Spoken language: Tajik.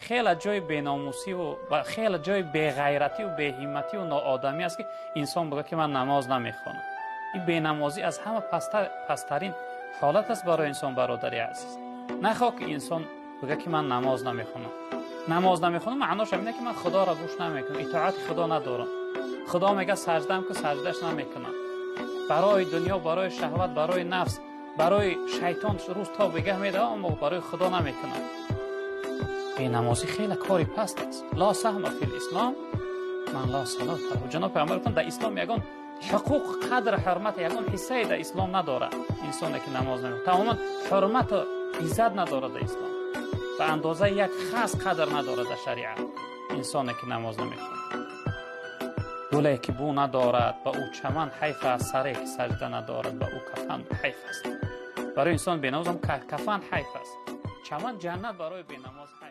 Хеле ҷои беномусиву хеле ҷои беғайративу беҳиммативу ноодамӣ аст, ки инсон бигӯяд, ки ман намоз намехонам. Ин бенамозӣ аз ҳама пасттарин ҳолат аст барои инсон. Бародари азиз, нахоҳ ки инсон бигӯяд, ки ман намоз намехонам. Намоз намехонам, маънош ҳамин ки ман Худоро гӯш намекунам, итоати Худо надорам. Худо мегӯяд саҷдаам ку, саҷдаш намекунам. Барои дунё, барои шаҳват, барои нафс, барои шайтон рӯз то бегаҳ медавам, аммо барои Худо намекунам. Бенамозӣ хеле кори паст аст. Ла саҳма фил ислом ман ла салота лаҳу. Ҷаноб Пайғамбар гуфтанд, дар ислом ягон ҳуқуқ, қадр, ҳурмат, ягон ҳиссае дар ислом надорад инсоне ки намоз намекунад. Тамоман ҳурмату иззат надорад дар ислом, ба андозаи як хас қадр надорад дар шариат инсоне ки намоз намехонад. Гуле ки бӯ надорад, ба ӯ чаман ҳайф аст, саре ки саҷда надорад, ба ӯ кафан ҳайф аст. Барои инсон бенамоз ҳам кафан ҳайф аст, чаман ҷаннат барои бенамоз ҳайф.